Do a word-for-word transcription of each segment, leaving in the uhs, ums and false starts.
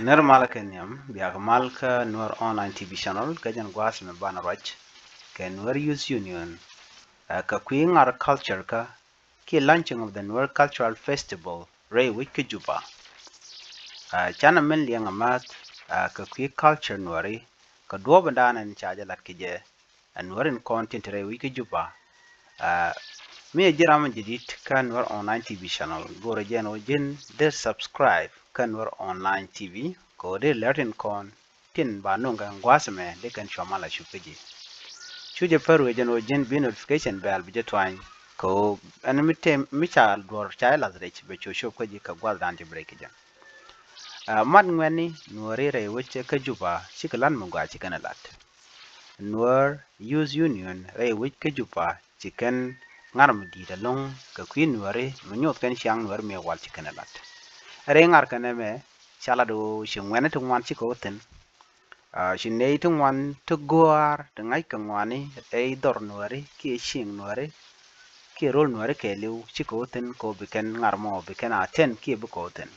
Nir mal kɛ nhiam, biak mal kä Nuer Online T V Channel, kä jɛn gua̱a̱th mɛ banɛ ruac kɛ Nuer Youth Union, ɛ, kɛ kui̱ ŋar culture kä kiɛ launching of the Nuer Cultural Festival rɛy wec kä Juba. Ɛ, canɛ min liɛŋ a math, ɛ, kɛ kui̱ culture Nuɛri, kɛ duɔ̱ɔ̱p in da̱a̱n in ca jɛ lat kɛ jɛ, ɛ, Nuɛri in kɔn tin te rɛy wec kä Juba. Ɛ, mi ɛ ji̱ ram in jadid kä Nuer Online T V Channel, go̱rɛ jɛn ɣöö ji̱n dee subscribe kä Nuer Online T V, kɛ ɣöö dee lɛr tin kɔn tin ba nuŋ kɛ gua̱a̱th ɛmɛ dee kɛn cua mal a cup kä ji̱. Cu jɛ pär wee jɛn ɣöö ji̱n bi notification bell bi jɛ tuany, kɛ ɣöö ɛn mi tëë mi ca duɔ̱r ca jɛ lath rɛc bɛ cu cup kä ji̱ kɛ gua̱a̱th da̱a̱n ci bi rɛc kɛ jɛ. Ɛ, mat ŋuɛ̈tni Nuɛri rɛy wec kä Juba cikɛ lat mi gɔaa ci kɛn ɛ lat. Nuer Youth Union rɛy wec kä Juba ci kɛn ŋar mi di̱i̱t ɛlɔ̱ŋ kɛ kui̱ Nuɛri mi nyoth kɛn ciaŋ Nuɛri mi wal ci kɛn ɛ lat. Rɛy ŋar kɛn ɛmɛ ca lat ɣöö ci ŋuɛ̈tni ti ŋuan cikɛ wä thi̱n. Ɛ, ci nɛy ti ŋuan ti gɔ̱a̱r ti ŋa̱c kɛ ŋuani rɛy dhɔr Nuɛri kiɛ cieŋ Nuɛri kiɛ röl Nuɛri kɛɛliw cikɛ wä thi̱n kɛ ɣöö bi kɛn ŋar mɔ bi kɛn a tɛn kiɛ bikɛ wä thi̱n.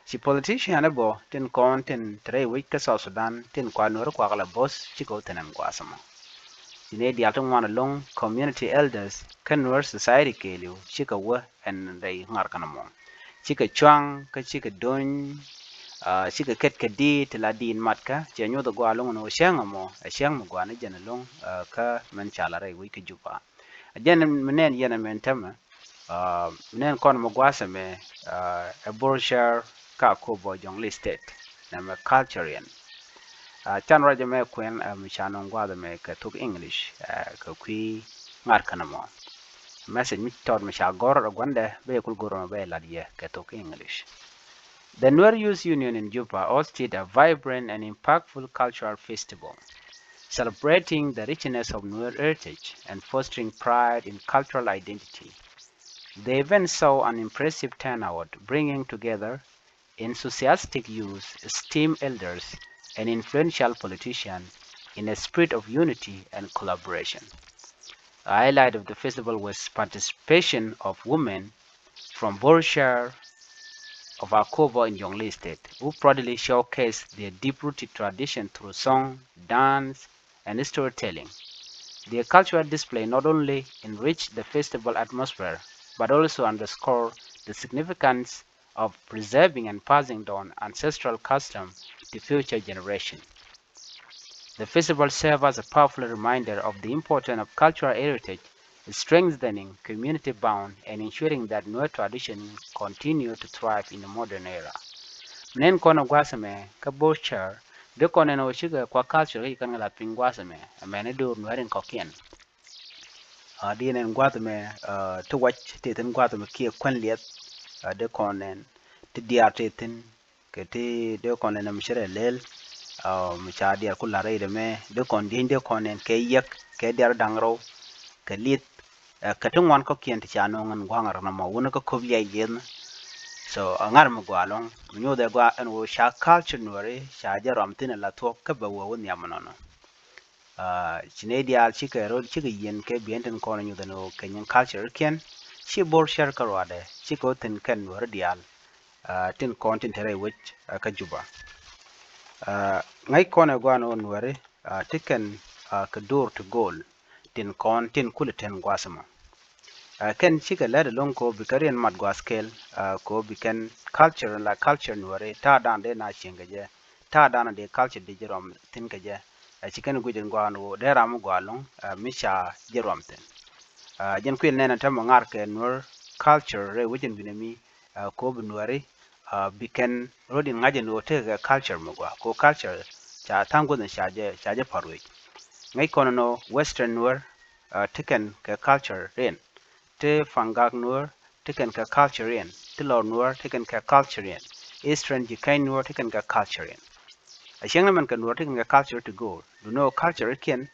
Ci politician bɔ tin kɔn tin te rɛy wec kä South Sudan tin kua Nuɛri kuak lɛ bo̱th cikɛ wä thi̱n ɛn gua̱a̱th ɛmɔ. Ci nɛy diaal ti ŋuan ɛlɔ̱ŋ, community elders kä Nuer society kɛɛliw cikɛ wä ɛn rɛy ŋar kɛn ɛmɔ. Cikɛ cuaŋ kä cikɛ dony, ɛ, cikɛ ket kɛ diit ti la diit matkä, cɛ nyoth ɛ gɔaa ɛlɔ̱ŋ ɛn ɣöö cäŋ ɛmɔ ɛ cäŋ mi gɔaa ni jɛn ɛlɔ̱ŋ, ɛ, kä mɛn ca la rɛy wec kä Juba. Ɛ jɛn mi nɛn yɛn ɛmɛn tämɛ, ɛ, mi nɛn kɔn mi gua̱a̱th ɛmɛ, ɛ, ɛ Bor Cäär kä Akobo, Jonglei State, nɛmɛ culture yɛn. Ɛ, can ruac ɛmɛ kuɛn, ɛ, mi ca nɔŋ gua̱a̱th ɛmɛ kɛ thok English, ɛ, kɛ kui̱ ŋar kɛn ɛmɔ. Message mi tɔt mi ca gɔ̱r ɛ gua̱ndɛ bɛ yɛ kul go̱r ɛmɔ bɛ yɛ lat yɛ kɛ thok English. The Nuer Youth Union in Juba hosted a vibrant and impactful cultural festival, celebrating the richness of Nuer heritage and fostering pride in cultural identity. The event saw an impressive turnout, bringing together enthusiastic youth, esteemed elders, and influential politicians in a spirit of unity and collaboration. A highlight of the festival was participation of women from Bor Cäär of Akobo in Jonglei State, who proudly showcased their deep-rooted tradition through song, dance, and storytelling. Their cultural display not only enriched the festival atmosphere, but also underscored the significance of preserving and passing down ancestral custom to future generations. The festival serves as a powerful reminder of the importance of cultural heritage, strengthening community bond and ensuring that Nuer tradition continue to thrive in the modern era. Nɛn kɔn ɛ gua̱a̱th ɛmɛ kä Bor Cäär, dee kɔn ɛn ɣöö cikɛ kua culture kä ci kɛn kɛ lath piny gua̱a̱th ɛmɛ, ɛmɛni do̱r Nuɛri in kɔ̱kiɛn. Ɛ, diɛn ɛn gua̱a̱th ɛmɛ, ɛ, ti wac ti thi̱n gua̱a̱th ɛmɛ kiɛ kuän liɛth, ɛ, dee kɔn ɛn ti diaar ti thi̱n kɛ ti dee kɔn ɛn ɛmɛ ci rɛ lɛl, ɛ, mi ca diaar ku la̱r rɛy ɛmɛ dee kɔn dieny dee kɔn ɛn kɛ yiɛk kɛ diaar da̱ŋ rɛw kɛ li̱th, ɛ, kɛ ti ŋuan kɔ̱kiɛn ti ca nööŋ ɛn gua̱a̱ŋ rɛn ɛmɔ wun kä köp liac liɛth ni. So ɛ ŋa̱r mi gɔaa ɛlɔ̱ŋ mi nyoth ɛ gɔaa ɛn ɣöö ca culture Nuɛri ca jɛ rɔm thi̱n ɛ la thuɔ̱k kä bɛ wee wä nhiam ɛnɔnɔ. Ɛ, ci nɛy diaal cikɛ röl cikɛ yiɛn kɛ biɛn tin kɔn nyuth ɛn ɣöö kɛ nyin culture kiɛn ci Bor Cäär kä ruaadɛ cikɛ wä thi̱n kɛn Nuɛri diaal, ɛ, tin kɔn tin te rɛy wec, ɛ, kä Juba. Ɛ, ŋäc kɔn ɛ gɔaa ɛn ɣöö Nuɛri, ɛ, ti kɛn, ɛ, kɛ do̱r ti go̱o̱l tin kɔn tin kulɛ ten gua̱a̱th ɛmɔ. Ɛ, kɛn cikɛ lät ɛlɔ̱ŋ kɛ ɣöö bikɛ riɛn mat gua̱a̱th kɛl, ɛ, kɛ ɣöö bi kɛn culture la culture Nuɛri ta̱a̱dan dee na cieŋ kɛ jɛ, ta̱a̱dan dee culture dee ji̱ rɔm thi̱n kɛ jɛ. Ɛ, ci kɛn guic ɛn gɔaa ɛn ɣöö dee ram mi gɔaa ɛlɔ̱ŋ, ɛ, mi ca ji̱ rɔm thi̱n. Ɛ, jɛn kuil nɛn ɛn täämɛ ŋa̱r kɛ Nuer culture rɛy wec in binɛ mi, ɛ, kɛ ɣöö bi Nuɛri, ɛ, bi kɛn rɔ̱diɛn ŋa̱c ɛn ɣöö tekɛ kɛ culture mi gɔaa kɛ ɣöö culture ca tha̱a̱ŋ guäthni ca jɛ, ca jɛ pa̱r wec. Ŋäc kɔn ɛn ɣöö Western Nuer, ɛ, ti kɛn kɛ culture riɛn, ti Fangak Nuer ti kɛn kɛ culture riɛn, ti Lɔr Nuer ti kɛn kɛ culture riɛn, Eastern Jikäny Nuer ti kɛn kɛ culture riɛn. A cieŋ ni mɛn kɛ Nuer ti kɛn kɛ culture ti go̱o̱r, duundɛ ɣöö culture kiɛn,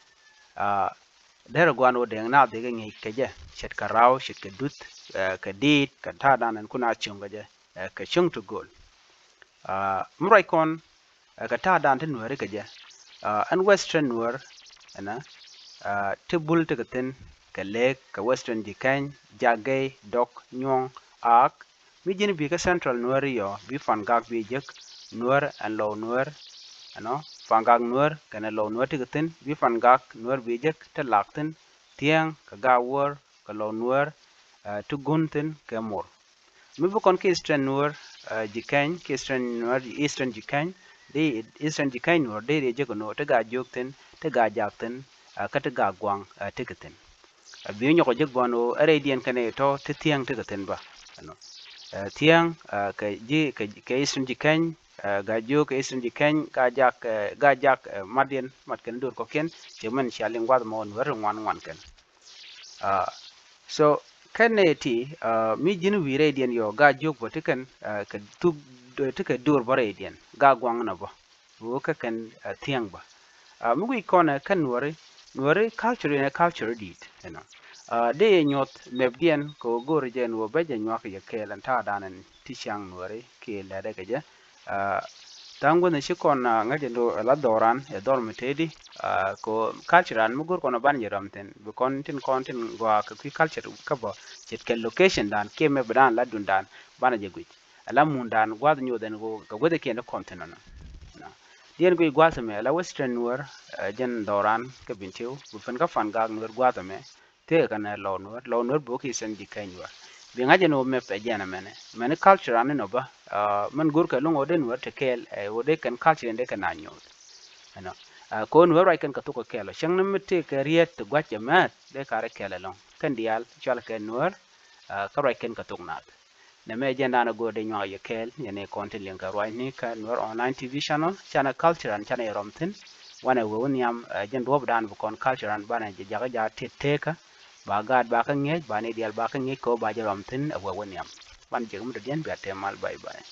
ɛ, derɛ gua̱a̱n ɣöö dee naath dee kɛ ŋi̱i̱c kɛ jɛ, ce̱tkɛ raw, ce̱tkɛ duth, ɛ, kɛ diit, kɛ ta̱a̱dan ɛn kun a cieŋ kɛ jɛ, ɛ, kɛ cieŋ ti go̱o̱l. Ɛ, mi ruac kɔn, ɛ, kɛ ta̱a̱dan ti Nuɛri kɛ jɛ. Ɛ, ɛn Western Nuer, ɛnɛ, ɛ, ti Bul tekɛ thi̱n, kɛ Lek, kɛ Western Jikäny, Jagɛy, Dɔk, Nyuɔ̱ŋ, Aak, mi ji̱n bi kä Central Nuɛri yɔ, bi Fangak bi jek, Nuäär ɛn Lɔw Nuäär, ɛnɔ, Pangak Nuäär kɛnɛ Lɔw Nuäär ti kɛ thi̱n, bi Pangak Nuäär bi jek ti lak thi̱n, Thiäŋ kɛ Gawuɔr kɛ Lɔw Nuäär, ɛ, ti Gun thi̱n kɛ Mur. Mi bi kɔn ki Eastern Nuäär, ɛ, Jikɛny, ki Eastern Nuäär, Eastern Jikɛny, di Eastern Jikɛny Nuäär di ri jek kɛ Nuäär ti Gaa-jiök thi̱n, ti Gaa-jak thi̱n, ɛ, kä ti Gaa-guaŋ, ɛ, ti kɛ thi̱n. Ɛ, bi nyɔk ɛ jek bɔn ɣöö ɛ rɛydiɛn kɛnɛ tɔ̱ ti Thiäŋ ti kɛ thi̱n bä. Ɛnɔ. Ɛ, Thiäŋ, ɛ, kɛ ji̱, kɛ, kɛ Eastern Jikɛny, ɛ, Gaa-jiök kɛ Eastern Jikɛny, Gaa-jak, ɛ, Gaa-jak, ɛ, matdiɛn, mat kɛn do̱r kɔ̱kiɛn, ci mɛn cia liŋ gua̱th mɔ Nuäär ri ŋuan ŋuan kɛn. Ɛ, so, kɛn nɛ ti, ɛ, mi ji̱n wi̱i̱ rɛydiɛn yɔ Gaa-jiök bä ti kɛn, ɛ, kɛ thuk, ɛ, ti kɛ do̱r bä rɛydiɛn, Gaa-guaŋ nɔ bä. Wä kä kɛn, ɛ, Thiäŋ bä. Ɛ, mi guic kɔn ɛ kɛn Nuääri, Nuääri culture in ɛ culture di̱i̱t, you know. Ɛ, dee nyuɔth mɛpdiɛn kɛ ɣöö go̱o̱ri jɛ ɛn ɣöö bɛ jɛ nyuak kɛ jɛ kɛɛl ɛn ta̱a̱ da̱a̱n ɛn ti ciaŋ Nuääri kiɛ lɛ̈tdɛ kɛ jɛ. Ɛ, tha̱a̱ŋ guäthni ci kɔn, ɛ, ŋäc ɛn ɣöö ɛ la dhɔran ɛ dhɔr mi tëëdi, ɛ, kɛ ɣöö culture an mi go̱o̱r kɔn ɛ banɛ jɛ rɔm thi̱n, bi kɔn tin kɔn tin gɔaa kɛ kui̱ culture kä bä ce̱tkɛ location dan kiɛ mɛpdan la dundan banɛ jɛ guic. Ala mundan gua̱th nyoth ɛn ɣöö kɛ guäthkiɛn ti kɔn thi̱n ɛnɔ. Diɛn guic gua̱th ɛmɛ ala Western Nuäär, ɛ, jɛn dhɔran kä Bentiu, bi pen kä Pangak Nuäär gua̱th ɛmɛ, thieekɛ kɛnɛ Lɔw Nuäär, Lɔw Nuäär bi wä ki Eastern Jikɛny Nuäär. Bi ŋa̱c ɛn ɣöö mɛp ɛ jɛn ɛmɛnɛ. Mɛni culture an inɔ bä, ɛ, mɛn go̱rkɛ lo̱ŋ ɣöö dee Nuäär te kɛɛl, ɛ, ɣöö dee kɛn culture in dee kɛn a nyoth. Ɛnɔ. Ɛ, kɛ ɣöö Nuäär ruac kɛn kɛ thok kɛ kɛɛl ɔ. Cäŋ ni mi tëëkɛ riet ti gua̱c ɛmɛ, dee karɛ kɛɛl ɛlɔ̱ŋ. Kɛn diaal, cɔalkɛ Nuäär, ɛ, kä ruac kɛn kɛ thok naath. Nɛmɛ jɛn da̱a̱n a go̱o̱r dee nyuak yɛ kɛɛl, yɛn ɛ kɔn ti liŋ kɛ ruacni kä Nuer Online T V channel, canɛ culture an canɛ yɛ rɔm thi̱n, wanɛ wee wä nhiam, ɛ, jɛn duɔ̱ɔ̱p da̱a̱n bi kɔn culture an banɛ jɛ jakä jaat tet tekä, ba gaat ba kä ŋi̱eec, ba ni diaal ba kä ŋi̱eec kɛ wä ba jɛ rɔm thi̱n, ɛ wee wä nhiam. Ban jek mi dɔ̱diɛn bia tɛm mal, bye bye.